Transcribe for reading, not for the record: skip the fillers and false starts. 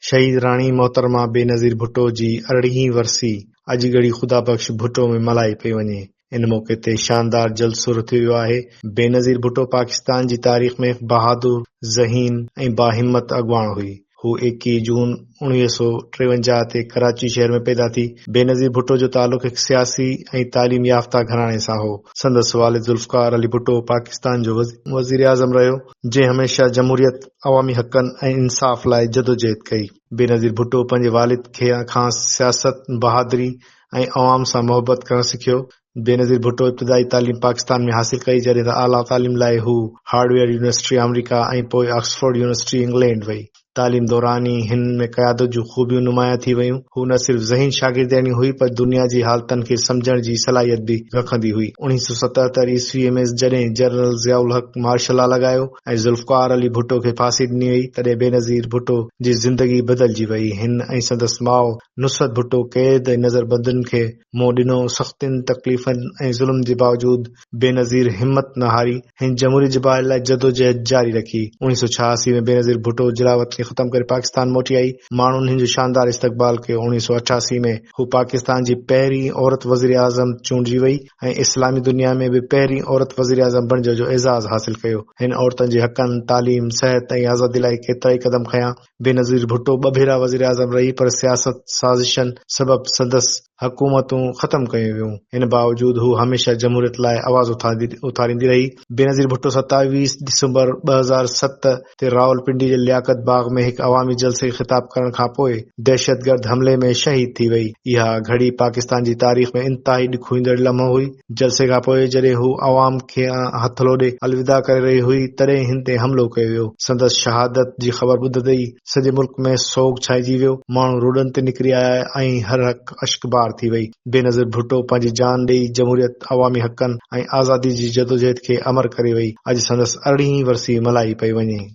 شهيد راڻي محترمه بينظير ڀٽو جي ارڙهين ورسي اڄ ڳڙهي خدا بخش ڀٽو ۾ ملهائي پئي وڃي. ان موقعي تي شاندار جلسو رٿيو ويو آهي. بينظير ڀٽو پاڪستان جي تاريخ ۾ هڪ بهادر، ذهين ۽ باهمت اڳواڻ هئي. هوء 21 جون 1953 تي ڪراچي شهر ۾ پيدا ٿي. بينظير ڀٽو جو تعلق هڪ سياسي ۽ تعليم يافته گهراڻي سان هو. سندس والد ذوالفقار علي ڀٽو پاڪستان جو وزيراعظم رهيو، جنهن هميشه جمهوريت، عوامي حقن ۽ انصاف لاء جدوجهد ڪئي. بينظير ڀٽو پنهنجي والد کان سياست، بهادري ۽ عوام سان محبت ڪرڻ سکيو. بينظير ڀٽو ابتدائي تعليم پاڪستان ۾ حاصل ڪئي، جڏهن ته اعليٰ تعليم لاء هوء هارورڊ يونيورسٽي آمريڪا ۽ پوء آڪسفورڊ يونيورسٽي انگلينڊ وئي. تعليم دوران ئي هن ۾ قيادت جون خوبيون نمايان ٿي ويون. هوء نه صرف ذهين شاگردياڻي هئي پر دنيا جي حالتن کي سمجهڻ جي صلاحيت به رکندي هئي. 1977 عيسويء ۾ جڏهن general Zia ul-Haq martial law لڳايو ۽ ذوالفقار علي ڀٽو کي ڦاسي ڏني وئي، تڏهن بينظير ڀٽو جي زندگي بدلجي وئي. هن ۽ سندس ماء نصرت ڀٽو قيد ۽ نظربندين کي منهن ڏنو، سختين، تڪليفن ۽ ظلم جي باوجود بينظير همت نه هاري، هن جمهوري جي بحالي لاء جدوجهد جاري رکي. 1986 ۾ بينظير ڀٽو جلاوطني ختم ڪري پاڪستان موٽي آئي، ماڻهن هن جو شاندار استقبال ڪيو. 1988 ۾ هوء پاڪستان جي پهرين عورت وزيراعظم چونڊجي وئي ۽ اسلامي دنيا ۾ به پهرين عورت وزيراعظم بڻجڻ جو اعزاز حاصل ڪيو. هن عورتن جي حقن، تعليم، صحت ۽ آزادي لاء ڪيترائي قدم کنيا. بينظير ڀٽو ٻه ڀيرا وزيراعظم رهي پر سياست سازشن سبب سندس حڪومتون ختم ڪيون ويون. ان باوجود هوء هميشه جمهوريت لاء آواز اٿاريندي رهي. بينظير ڀٽو 27 ڊسمبر 2007 تي راولپنڊي جي لياقت باغ ۾ هڪ عوامي جلسي کي خطاب ڪرڻ کانپوء دهشتگرد حملي ۾ شهيد ٿي وئي. اها گهڙي پاڪستان جي تاريخ ۾ انتهائي ڏکوئيندڙ لمحو هئي. جلسي کان پوء جڏهن هوء عوام کي هٿ لوڏي الوداع ڪري رهي هئي، تڏهن هن تي حملو ڪيو ويو. سندس شهادت جي خبر ٻڌندي ئي سڄي ملڪ ۾ سوڳ ڇانئجي ويو. ماڻهو روڊن تي نڪري آيا ۽ هر اک اشڪبار ٿي وئي. بينظير ڀٽو پنهنجي جان ڏئي جمهوريت، عوامي حقن ۽ آزادي جي جدوجهد کي امر ڪري وئي. اڄ سندس ارڙهين ورسي ملهائي پئي وڃي.